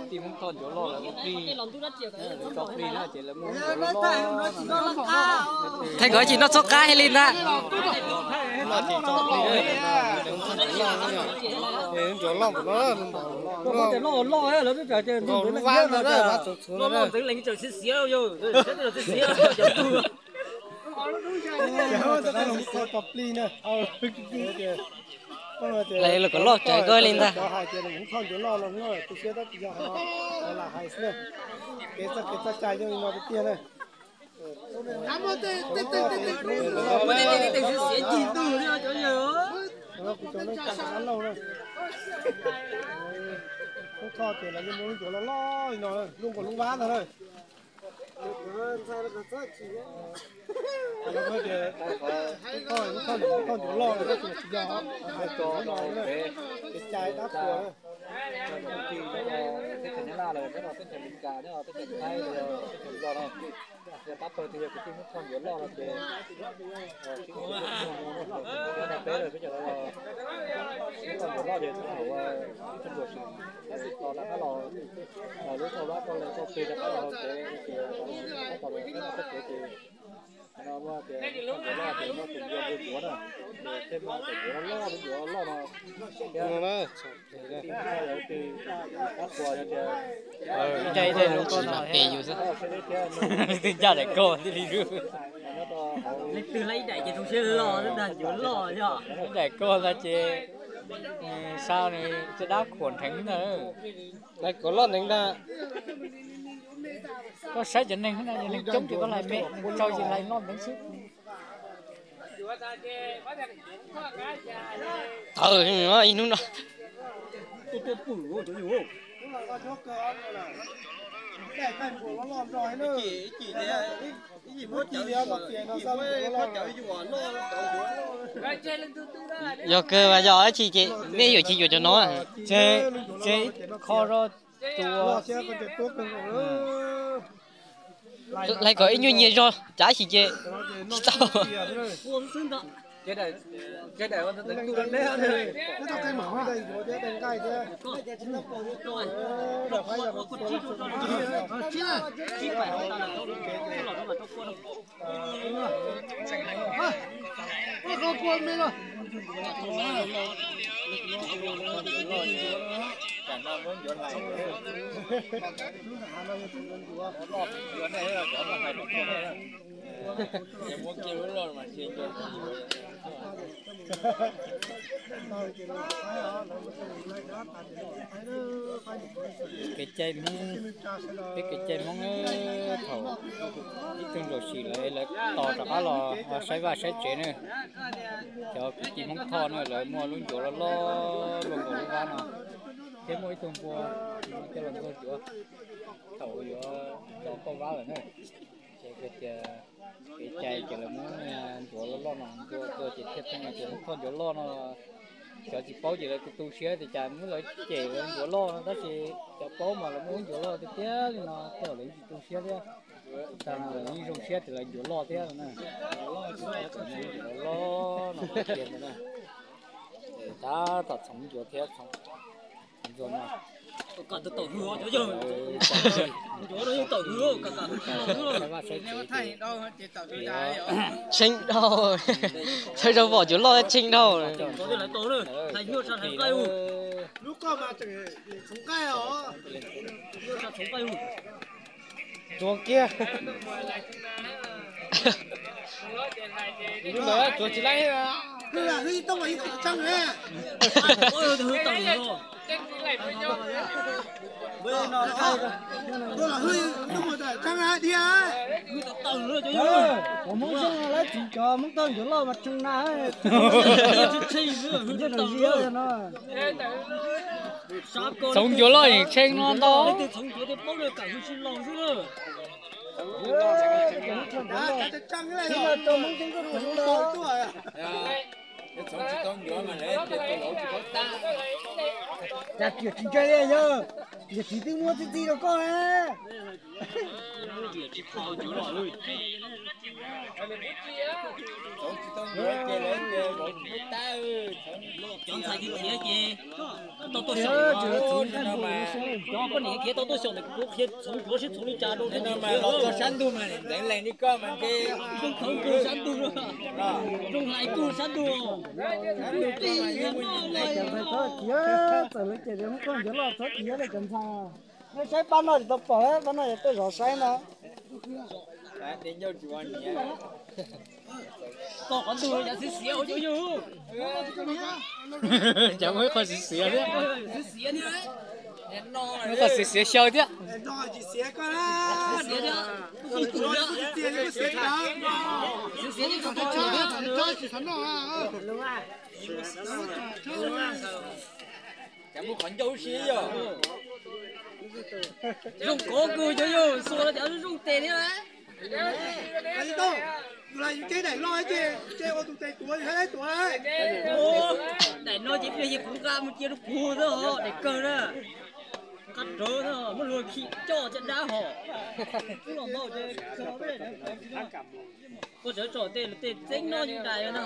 Tij Hmoob Thoj Ncuav Loj lawv ua plig, tso plig na ces lawv muab Ncuav Loj loj. Thaij kom ib chim noj txhub qab hais li ntag. Ncuav loj, loj loj ntawd, vaj txuv txuv no na. Lawv kom loj tsav koj li ntag. Kuv cov neeg sab dab laug na, Hmoob Thoj ces lawv yeej muaj lub ncuav loj loj li no, lub nkaus lub vab ntag na. Hmoob Thoj, Hmoob Thoj ncuav loj no, hais txog no, kev cai dab qhuas na. Teb chaws Nyab Laj lawm, nyob rau teb chaws Amelikas, nyob rau teb chaws Thaib, teb chaws Nplog no, yog pab pawg twg yog kwv tij Hmoob Thoj ncuav loj no ces sib ntsib, peb lawm peb cov Hmoob Thoj ncuav loj ces thaum ib tug nruas sim to rov qab los, lub thauj dab thauj leeg thauj plig rov qab los hauv tsev ces, tab tom los txog txoj kev ces no muaj tias Hmoob Thoj ncuav loj ces muaj tus ncuav ncuav na, ces thiaj muaj tus ncuav loj loj, tus ncuav loj no thiab. Kwv tij Hmoob Thoj yog ib tug dab qhuas yog tias, ib tug ncaj daim koj thiaj li, leej twg lawv ib daim ces zoo siab loj xwb ntag, ncuav loj yog ib daim koj ntag ces sau nws cov dab qhuas nrheev ntag. Lawv kom loj nteev ntag. Koj saib cov neeg, cov neeg coob ces koj hlais me, neeg tsau ces hlais loj nteev xwb. Tawm ib hnub no. Yog kawg mas yog dab tsi ces nej yuav tsis yuav cov no. Ces, ces ib qho rau tus hlais kom ib nyuag nyias zog, cav xim ces tsis tau. Kev cai Hmoob, peb kev cai Hmoob thaum ib tug nruas sim lawv, lawv tos rov qab los saib vaj saib tsev na. Cov kwv tij Hmoob Thoj na lawv muaj lub ncuav loj loj luaj nkaus lub vab no, thiab muaj ib tug npua coj los ntxuag ncuav thaum yuav tso kauj vab lawm na. Ces tias kev cai ces lawv muab ncuav loj loj no ntxuag tuaj ces thiaj pheej tias Hmoob Thoj ncuav loj no. Cov tsis paub ces lawv tu tu siab tias cas muab lawv cem lawv ncuav loj no, tab sis cov paub mas lawv muaj lub ncuav loj tiag tiag li no, tej zaum lawv yeej tsis tu siab thiab. Tag no lawv yeej zoo siab tias lawv ncuav loj thiab no na. Ncuav loj no tiag ntag na. Tab tom txhoov ncuav thiab txhoov ntxuag no. Tsheej dhau, txhawj zog pom ncuav loj tsheej dhau. Tsuag kiag. Tsuag tsis laib. Hmoob Xyooj laib tsis cov Hmoob Thoj ncuav loj mas tsheej na. Txhoov ncuav loj yeej tsheej no ntau. Cas kiam tsis ntshai li yog, yog txiv twb muab txi txiv rau koj na. Cov ntxhais khiav ces tau tuaj xyaum, cov poj niam khiav tau tuaj xyaum ntawm kuv qhia txhoov kuv sib txhoov li cas rau no mas los sab ntug mas ntxeev lees li koj mas ntshe zoo txhoov kuv sab ntug, zoo hlais kuv sab ntug. Txawm lawv ces hoob koj ncuav loj txhob khiav li cov ntxhais. Nej saib pab no tsis tau pom, pab no yog tuaj zov saib no. Koj qhov ntug yog xiv xiav ua yug. Cov muaj ib qho xiv xiav thiab. Xiv xiav thiab. Ib qho xiv xiav xyaw thiab. Cov muaj qhov ncauj si yog zoo kov kawg cov yug, xuas los cov zoo tes thiab. Yus los yus ceb daim loj ces ua tus tes tuav yus thiab tuav. Daim no ces pliag ces kuv nqa mus cia rau kuv xwb os, daim kawg na. Qab rawv xwb, muab luag khi coj caj dab hos. Koj sawv tsom tej tej txeeb noj yeej dais na.